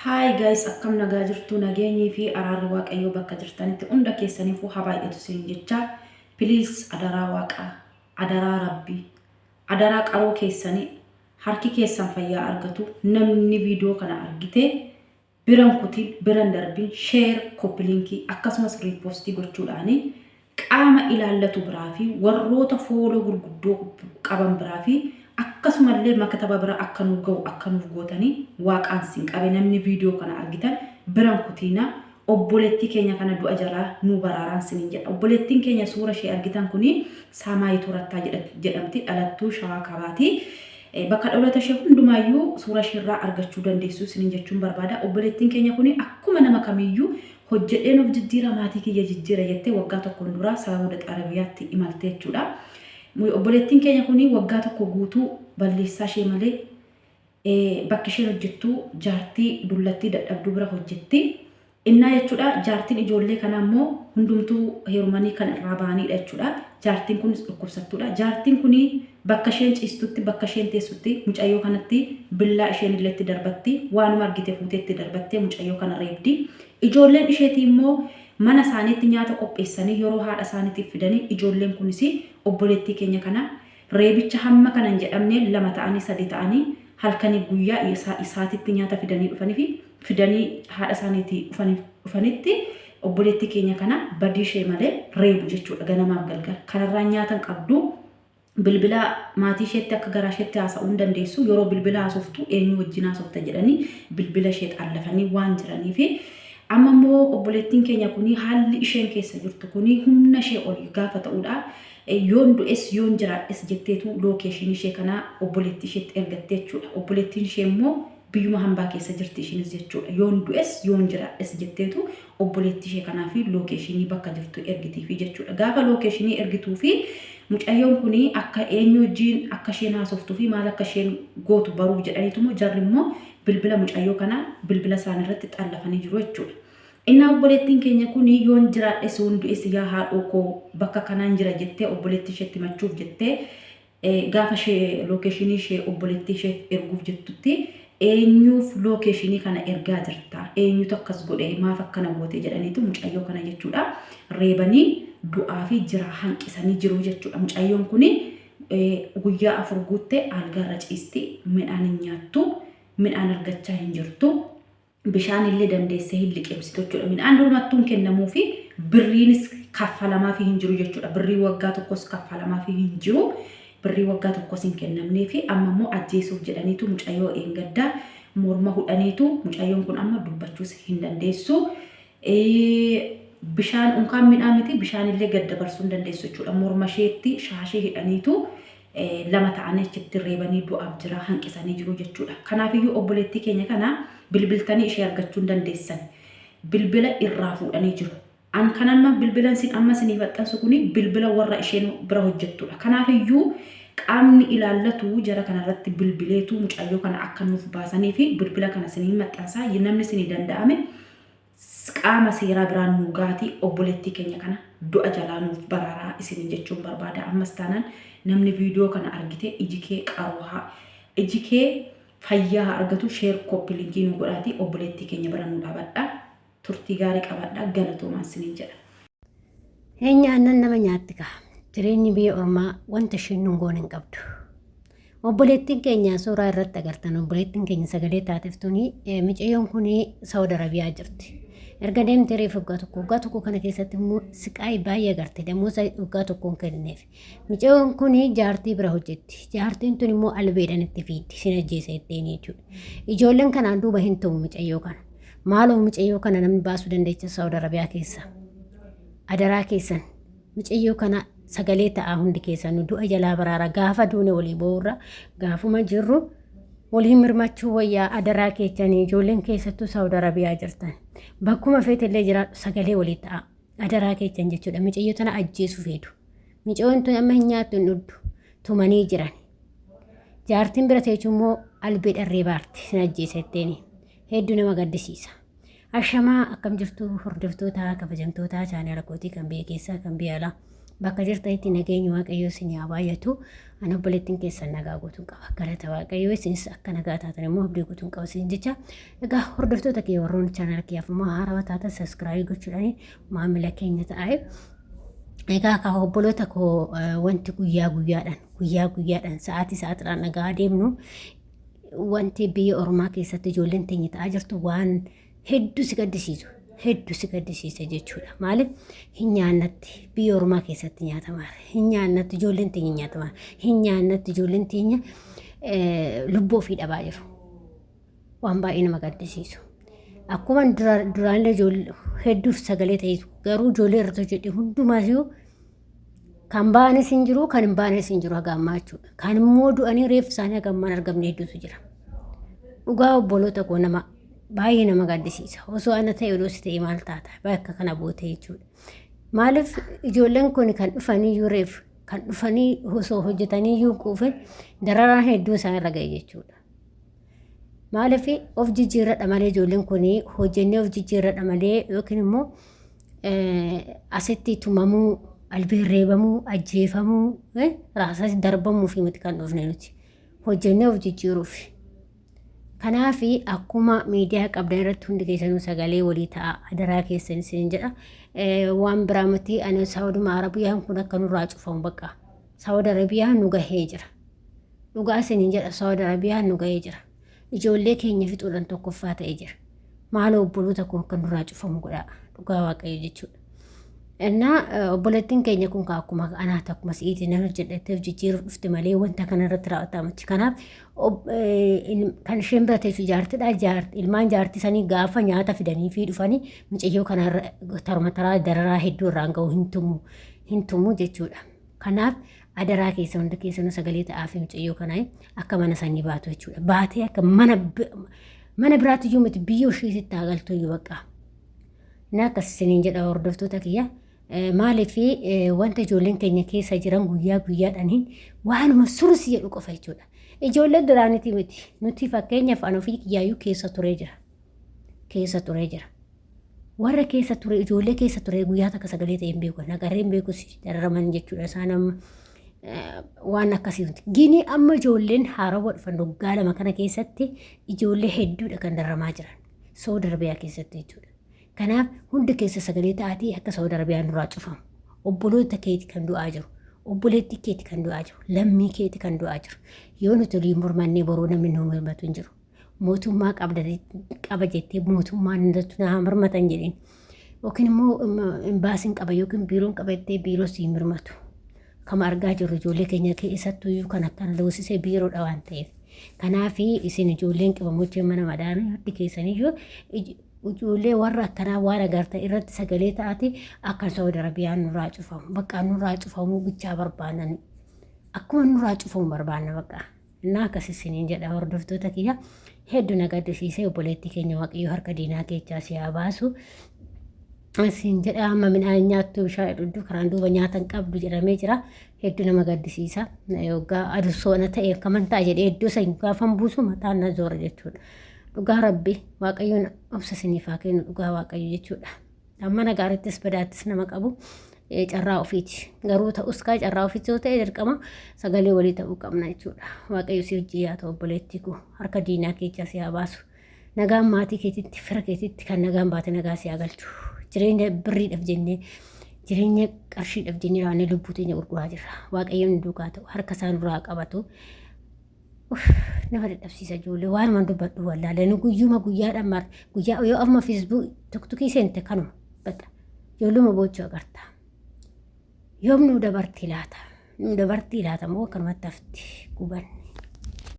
Hi guys, akkam nagaa jirtu? Nageenyii fi araarri Waaqayyoo bakka jirtanitti hunda keessaniifuu haa baay'atu isin jecha. Please, adaraa Waaqaa, adaraa Rabbii, adaraa qaroo keessanii, harki keessan fayyaa argatu, namni viidiyoo kana argite biran kutiin, biran darbiin, share, copy link akkasumas repost gochuudhaani qaama ilaallatu biraa fi warroota fooloo gurguddoo qaban biraa fi akkasumallee maktaba bira akka nu ga'u akka nuuf gootanii Waaqaan sin qabe. Namni viidiyoo kana argitan biran kutiina, obboleettii keenya kana du'a jalaa nu baraaraan sinin jedha. Obboleettiin keenya suura ishee argitan kuni Saamaayituu Rattaa jedhamti, dhalattuu Shawaa Kaabaati. Bakka dhaloota ishee hundumaayyuu suura ishee irraa argachuu dandeessu sinin jechuun barbaada. Obboleettiin keenya kuni akkuma nama kamiyyuu hojjedheen of jijjiira, maatii kiyya jijjiira jettee waggaa tokkoon dura Saawud Arabiyaatti imalte jechuudha. Obboleettiin keenya kuni waggaa tokko guutuu balleessaa ishee malee bakki isheen hojjettu jaartii dullattii dadhabduu bira hojjetti. Innaa jechuudha, jaartiin ijoollee kanaa immoo hundumtuu heerumanii kan irraa ba'anidha jechuudha. Jaartiin kunis dhukkubsattuudha. Jaartiin kuni bakka isheen ciistutti, bakka isheen teessutti mucayyoo kanatti billaa isheen illee itti darbatti. Waanuma argite fuutee itti darbattee mucayyoo kana reebdi. Ijoolleen isheetii immoo mana isaaniitti nyaata qopheessanii yeroo haadha isaaniitiif fidanii, ijoolleen kunis obboleettii keenya kana reebicha hamma kana hin jedhamne lama ta'anii, sadi ta'anii halkanii guyyaa isaatitti nyaata fidanii dhufanii fi fidanii haadha isaaniitii dhufanitti obboleettii keenya kana badii ishee malee reebu jechuudha ganamaaf galgala. Kanarraa nyaata hin qabdu. Bilbila maatii isheetti akka garaa isheetti haasa'uu hin dandeessu. Yeroo bilbila haasoftu eenyu wajjin haasofta jedhanii bilbila ishee xaallafanii waan jiranii fi amma immoo obboleettiin keenya kuni haalli isheen keessa jirtu kuni humna ishee ol gaafa ta'uudha. Yoon du'es yoon jiraadhes jetteetu lookeeshinii ishee kana obboleettii isheetti ergatte jechuudha. Obboleettiin ishee immoo biyyuma hambaa keessa jirti ishiinis jechuudha. Yoon du'es yoon jiraadhes jetteetu obboleettii ishee kanaa fi lookeeshinii bakka jirtu ergitiifi jechuudha. Gaafa lookeeshinii ergituu fi mucayyoon kun akka eenyu wajjin akka isheen haasoftuu fi maal akka isheen gootu baruuf jedhaniitu jarri immoo bilbila mucayyoo kana bilbila isaanii irratti xallafanii jiru jechuudha. Innaa obboleettiin keenya kun yoon jiraadhes yoon du'es yaa haadhoo koo bakka kanaan jira jettee obboleettii isheetti himachuuf jettee gaafa ishee lookeeshinii ishee obboleettii isheef erguuf jettutti, eenyuuf lookeeshinii kana ergaa jirta, eenyutu akkas godhe, maaf akkana goote jedhaniitu mucayyoo kana jechuudha reebanii du'aa fi jiraa hanqisanii jiru jechuudha. Mucayyoon kun guyyaa 4 guutte algaarra ciisti, midhaan hin nyaattu, midhaan argachaa hin jirtu. Bishaan illee dandeessee hin liqimsitu jechuudha. Midhaan durumattuu hin kennamuu fi birriinis kaffalamaa fi hin jiru jechuudha. Birrii waggaa tokkos kaffalamaa fi hin jiru. Birrii waggaa tokkos hin kennamnee fi amma immoo ajjeesuuf jedhaniitu mucayyoo eengaddaa morma hudhaniitu, mucayyoon kun amma dubbachuus hin dandeessu. Bishaan unkaan midhaan miti, bishaan illee gad dabarsuu hin dandeessu jechuudha. Morma isheetti shaashii hidhaniitu lama ta'anii achitti reebanii du'aaf jira hanqisanii jiru jechuudha. Kanaafiyyuu obboleettii keenya kana bilbiltanii ishee argachuu hin dandeessan. Bilbila irraa fuudhanii jiru. An kan amma bilbilan sin amma isinii maxxansu kuni bilbila warra isheen bira hojjettudha. Kanaafiyyuu qaamni ilaallatu jara kanarratti bilbileetu mucayyoo kana akka nuuf baasanii fi bilbila kana isinii maxxansaa, namni isinii danda'ame qaama seeraa biraan nu gaatii obboleettii keenya kana du'a jalaa nuuf baraaraa isiniin jechuun barbaada. Ammas taanaan namni viidiyoo kana argite iji kee qaroo haa, iji kee fayyaa haa argatu, share, copy link nu godhaatii obboleettii keenya bira nu dhaabadha. Turtii gaarii qabaadha, galatoomaan isiniin jedha. Hin nyaannan nama nyaatti kaa. Jireenyi biyya ormaa wanta isheen nun goone hin qabdu. Obboleettiin keenya suuraa irratti agartan, obboleettiin keenya sagalee taateef tuni, micayyoon kun Saawud Arabiyaa jirti. Erga deemtee reefu waggaa tokko, waggaa tokko kana keessatti immoo siqaayii baay'ee agarte, damoosa waggaa tokkoon kenneef. Micayyoon kun jaartii bira hojjetti. Jaartiin tun immoo albeedhaan itti fiiddi, sin ajjeesa jetteen jechuudha. Ijoolleen kanaan duuba hin ta'u micayyoo kana. Maaloo micayyoo kana namni baasuu dandeecha Saawud Arabiyaa keessa. Adaraa keessan, micayyoo kana sagalee ta'aa, hundi keessan du'a jalaa baraara. Gaafa duune walii bo'uurra gaafuma jirru walii mirmachuu wayyaa. Adaraa keessanii, ijoolleen keessattuu Saawud Arabiyaa jirtan, bakkuma feetellee jiraadhu, sagalee walii ta'a adaraa keessan jechuudha. Micayyoo tana ajjeesuu feetu. Micayyoon tun amma hin nyaattu, hin dhugdu, tumanii jiran. Jaartiin bira teechu immoo albee dharree baarti, sin ajjeesa jetteeni. Hedduu nama gaddisiisa. Ashamaa, akkam jirtu hordoftoota kabajamtoota chaanaala kootii kan biyya keessaa kan biyya alaa? Bakka jirtanitti nageenyi Waaqayyoo isin haa baay'atu. Ani obboleettiin keessan nagaa guutuun qaba. Galata Waaqayyoo isinis akka nagaa taatan immoo abdii guutuun qaba isin jecha. Egaa hordoftoota kiyya warroonni chaanala kiyyaaf immoo haarawaa taatan sabiskiraayii gochuudhaan maamila keenya ta'aa. Egaa akka obboloota koo wanti guyyaa guyyaadhaan guyyaa guyyaadhaan sa'aatii sa'aatiidhaan dhagaa deemnu wanti biyya ormaa keessatti ijoolleen teenya ta'aa jirtu waan hedduu si gaddisiisu hedduu si gaddisiisa jechuudha. Maaliif hin nyaannatti biyya ormaa keessatti nyaatamaa hin nyaannatti ijoolleen teenya nyaatamaa hin nyaannatti ijoolleen teenya lubbuu ofii dhabaa jiru. Waan baay'ee nama gaddisiisu. Akkuma duraanillee ijoollee hedduuf sagalee ta'etu garuu ijoollee irratti hojjedhe hundumaasiyyuu kan ba'anis hin jiru kan hin baanes hin jiru haga ammaa jechuudha. Kan immoo du'anii reeffi isaanii haga ammaa hin argamne hedduutu jira. Dhugaa obboloota koo nama baay'ee nama gaddisiisa. Osoo ana ta'e odoo si ta'e maal taata bakka kana buute jechuudha. Maaliif ijoolleen kun kan dhufanii iyyuu reef kan dhufanii osoo hojjetanii iyyuu hin quufin dararaan hedduu isaan irra ga'e jechuudha. Maaliif of jijjiirradha malee ijoolleen kun hojjennee of jijjiirradha malee yookiin immoo asitti tumamuu, albeen reebamuu, ajjeefamuu, raasas darbamuu fi miti kan dhufne nuti. Hojjennee of jijjiiruuf. Kanaaf akkuma miidiyaa qabdan irratti hundi keessanuu sagalee walii ta'a adaraa keessan isin jedha. Waan biraa miti ani Saawuduma Arabiyaan kun akka nurraa cufamu bakka. Saawud Arabiyaan nu gahee jira. Dhugaa isiniin jedha Saawud Arabiyaan nu gahee jira. Ijoollee keenya fixuudhaan tokkoffaa ta'ee jira. Maaloo obboloota koo akka nurraa cufamu godhaa. Dhugaa Waaqayyo jechuudha. Innaa obboleettiin keenya kun akkuma anaati akkuma si'iiti nan hojjedhattee of jijjiiruuf dhufte malee wanta kana irratti raawwataa miti. Kanaaf kan isheen bira teessu jaartidha. Ilmaan jaartii sanii gaafa nyaata fidanii fi dhufanii mucayyoo kanarra taruma taraa dararaa hedduu irraan ga'u hin tumu hin tumu jechuudha. Kanaaf adaraa keessa hunda keessanuu sagalee ta'aa fi mucayyoo kanaa akka mana sanii baatu jechuudha. Baatee akka mana mana biraatti iyyuu miti biyya isheetitti haa galtu iyyuu bakka. Na akkas isiniin jedha hordoftoota kiyya. Maaliif wanta ijoolleen keenya keessa jiran guyyaa guyyaadhaan waanuma sursi jedhu qofa jechuudha. Ijoolleen duraanitii miti. Nuti fakkeenyaaf an ofii kiyyaayyuu keessa turee jira. Keessa turee jira. Warra keessa ture ijoollee keessa ture guyyaa takka sagalee ta'e hin beeku. Nagarree hin beekus dararaman jechuudha. Isaan amma waan akkasii miti. Gini amma ijoolleen haarawaa dhufan waggaa 2 kana keessatti ijoollee hedduudha kan dararamaa jiran. Saudi Arabiyaa keessatti jechuudha. Kanaaf hundi keessa sagalee ta'aatii akka Saudi Arabiyaan duraa cufamu. Obboloota keeti kan du'aa jiru. Obboleettii keeti kan du'aa jiru. Lammii keeti kan du'aa jiru. Yoo nuti olii mormannee boruu namni nu mormatu hin jiru. Mootummaa qabda qaba jettee mootummaan irratti na mormatan jedheen. Yookiin immoo imbaasiin qaba yookiin biiroon qaba jettee biiroo si mormatu. Kama argaa jirru ijoollee keenya keessattuu iyyuu kan akkana loosisee biiroodha waan ta'eef. Kanaaf isin ijoolleen qimamochee mana madaamii hundi keessaniyyuu ijoollee warra akkanaa waan agartan irratti sagalee ta'ati akka Saudi Arabiyaan nurraa cufamu. Bakka nurraa cufamuu bichaa barbaadan. Akkuma nurraa cufamu barbaanna bakka. Innaa akkas isiniin jedha hordoftoota kiyya hedduu na gaddisiisee obboleettii keenya Waaqayyo harka diinaa keechaa si haa baasu. Isin jedha amma midhaan nyaattu bishaan dhugdu karaan duuba nyaata hin qabdu jedhamee jira. Hedduu nama gaddisiisa. Yoggaa aduu soona ta'e akkaman ta'a jedhee iddoo san gaafan buusu mataan na zoora jechuudha. Dhugaa Rabbi Waaqayyoon obsa isiniif haa kennu dhugaa Waaqayyo jechuudha. Amma gaariittis badaattis nama qabu carraa ofiiti. Garuu ta'us kaa carraa ofiiti yoo ta'e dirqama sagalee walii ta'uu qabna jechuudha. Waaqayyo si wajjin yaa ta'u obboleettii koo harka diinaa keechaa si haa baasu. Nagaan maatii keetitti fira keetitti kan nagaan baate nagaa si haa galchu. Jireenya birriidhaaf jennee jireenya qarshiidhaaf jennee raawwannee lubbuu teenya gurguraa jirra. Waaqayyoon nu duukaa ta'u harka isaa nurraa qabatu. Uff, nama dadhabsiisa ijoollee waanuma dubbadhu wallaalee nu guyyuma guyyaadhaan mar guyyaa yoo amma feesbuuk tuktukii seente kanuma bakka ijoolluma boochuu agarta. Yoom nu dabarti laata? Nu dabarti laata moo akkanumatti hafti gubanne?